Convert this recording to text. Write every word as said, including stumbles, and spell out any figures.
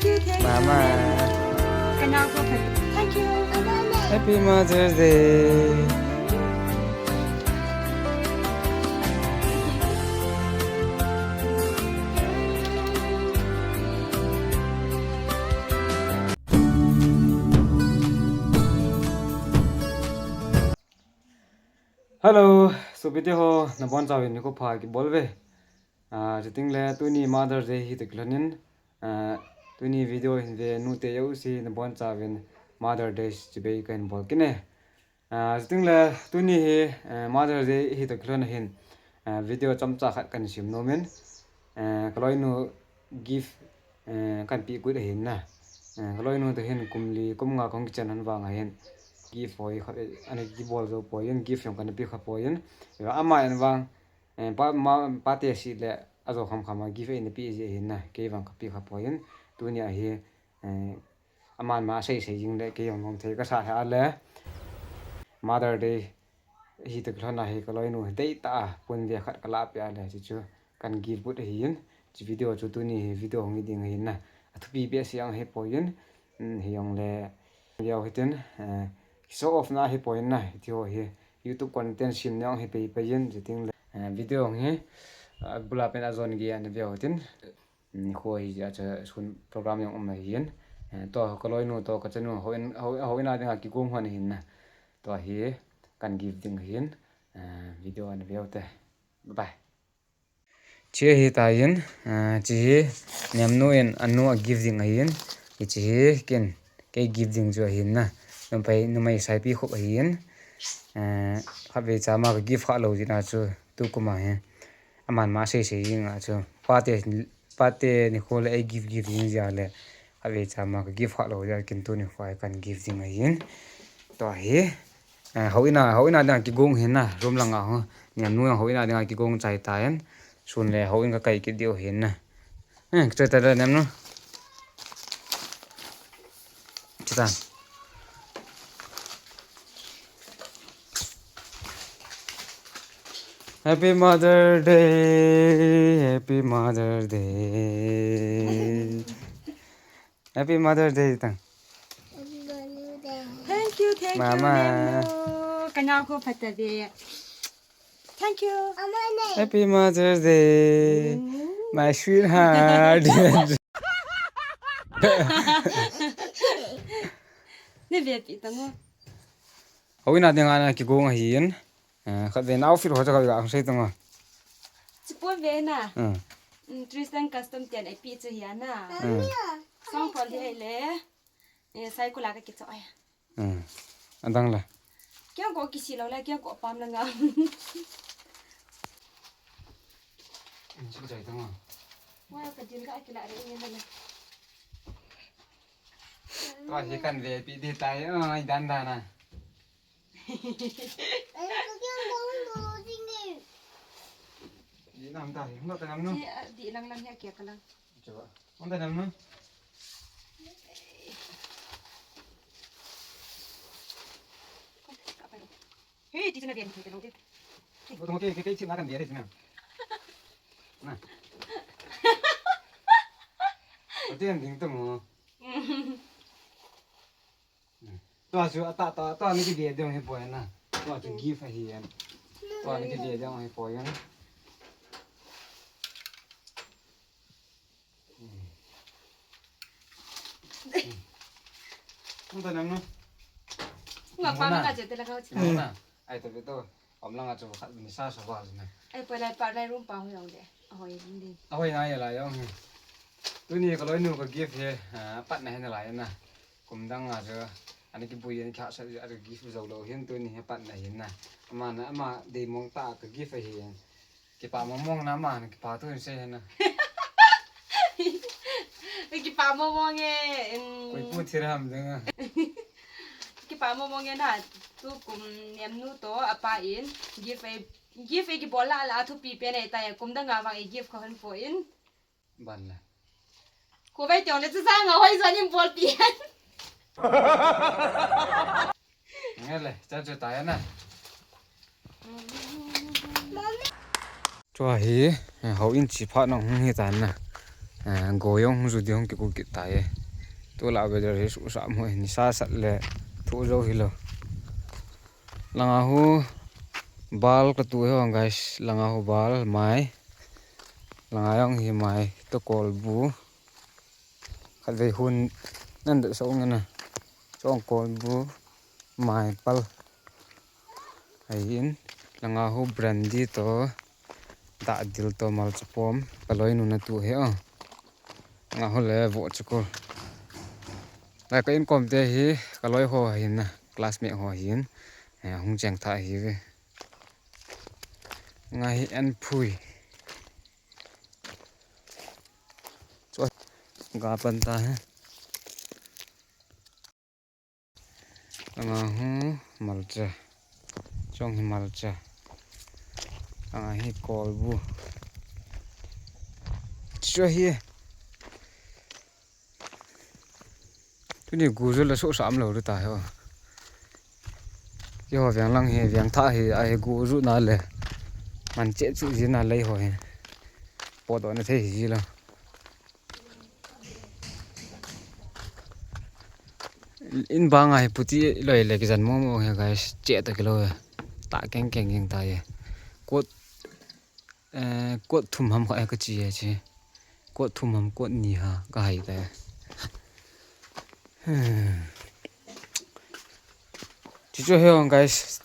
Mama. Thank you. Happy Mother's Day. Hello, sopite ho, nabonchauvin nikho pha kibol uve. Ah, chutengle tuni Mother's Day hi toh kilhonin, ah, tuni video hin ve nute jouse nabonchauvin Mother's Day chibai kahin bol kit e. Ah, chutengle tuni hi, eh, Mother's Day hi toh kilhon ahin, ah, video chomcha khat kahin sem nomin, eh, kaloinu gift, eh, kahin peh got ahin na. Eh, kaloinu toh hin kum li, kum nga kahung kichen hon vang ahin gift ho hi khat, eh, ana kibol jou poi in, gift jong kana pe kha poi in. Ama in vang, eh, pa, ma, pate seh le ajo khamkham a gift eina pe ji ahin na. Kei vang kape kha poi in. Tuni a hi, eh, aman ma asei sei jing le kei jong nom thei kasa hih a le. Mother's Day hi toh kilhon a hi kaloinu deitah a pon ve khat kala peh a le, chuchu kahin gift got ahin, hiche video chu tuni hi video hung hi ding ahin na. Athupi behseh jong ahipoi in, um, hijongle, veu hitin, eh, show off na ahipoi in na, hitiho hi YouTube content semna jong ahi pei pei in, chutengle, eh, video hung hi, ah, bula pen ajon gei a naveu hitin. Nikho hi jeh a chu sun program jong um ahin. Eh, tua kaloinu toh kachanu houin, hou, houin a dinga kigong hon ahin na. Tua hi kahin gift ding ahin. Eh, video a naveu te. Bye bye. Hiche hi tai in, eh, hiche hi Nemnu in anu a gift ding ahin. Hiche hi ken, kei gift ding chu ahin na. Numei, numei saipi khup ahin. Eh, khatvei cha ma ka gift kha lou jeh a chu tukum a hi. Aman ma asei sei jing a chu. Pate, pate nikho le ei gift gift jing jeh a le. Khatvei cha ma ka gift kha lou jeh a ken tuni nikho a kahin gift ding ahin. Tua hi. Eh, houin a, houin a dinga kigong ahin na. Room langa ho. Nemnu jong houin a dinga kigong chai tai in. Sun le houin kakai kit diu ahin na. Eh, kichoi ta le Nemnu. Chutan. Happy Mother Day, Happy Mother Day. Happy Mother Day, tang. Thank you, thank you, Mama. Thank you. Ka nao kho phatah ve. Thank you. Happy Mother's Day, mm, my sweetheart. Ne ve pi tang o. Houin a dinga ana kigong ahin. Eh, khatvei na outfit ho chu khatvei gasei tang o. Chipon ve na. Hmm. Mm, Tristan Custom ten eipeh chu hi a na. Hmm. Song pol hi le. Eh, sai kula ka kicho ai. Hmm. Adang la. Kiang ko kisi lou le, kiang ko pam la nga. Chu chai tang o. Wa ka din ka kila re ni la. Tua hi kan ve pi di tai, ai dan dan a. Di nam ta hi, hung ta nam no. Di, ah, di lang lang hi a kia ka lang. Chuba. Hung ta nam no. Hei, di chuna bian thei ka long di. Bo tong ke, ke, ke chim na kan bian di chuna. Na. Ati an ding tong o. Tua chu ata ta, tua ni kibia ding hi poi na. Tua chu gift ahi an. Tua ni kibia ding hi poi an. Hung ta nam no. Nga pa na che te la ka chi. Na. Ai to be to. Om langa chu khat ni sa sa ba na. Ai poi lai pa lai room pa ho jong de. Ahoi ding. Ahoi na ya la jong hi. Tuni ka loinu ka gift hi, ah, pat na hi na lai na. Kum dang a chu, ani kibui ani kha sa, ani gift jou lou hin tuni hi pat na hin na. Ama na, ama dei mong ta ka gift hi. Kipa mong mong na ama na kipa tu hin sei hin na. Kipa mong mong e, in. Koi pu thir ham ding a. Kipa mong mong e na, tukum Nemnu to apa in, gift e, gift e kibol la la thupi pen e ta e, kum dang a vang e gift ka hon po in. Ban le. Ko vai tiong le chu sang a hoi zan in bol pi. Nge le, cha chu ta ya na. Chua hi, eh, houin chi pha nong hung hi tan na. Go jong hung ju di hung kiku kit tai. Tulai weather hi suhsah mo, nisa sat le thu jo hilou. Langa hu bal katu hi hong guys, langa hu bal mai. Langa jong hi mai to kolbu. Khatvei hun nan de so ngana. Chong kolbu mai pal. Ahin langa hu brandy to, dahdil to, malcha pom, kaloi nuna tu hi o. Langa hu le vo chukul. Lai ka inkom te hi kaloi ho hin na, classmate ho hin. Hung cheng tha hi ve. Nga hi an phui. Chu ga pan ta he. Langa hu malcha. Chong hi malcha. Langa hi kolbu. Chu hi. Tuni gu ju le suhsah lou ta he. Keiho veng lang hi, veng thah hi, ahi gu ju na le. Man che chu ji na lei ho hi. Potdoh na thei hi ji lou. In banga hi puti loi le kijan mo mo he guys. Che to kilou he. Ta keng keng keng ta he. Kot, eh, kot thum ham kha he ka chi he chi. Kot thum ham kot ni ha ka hai ta he. Chi chu he guys.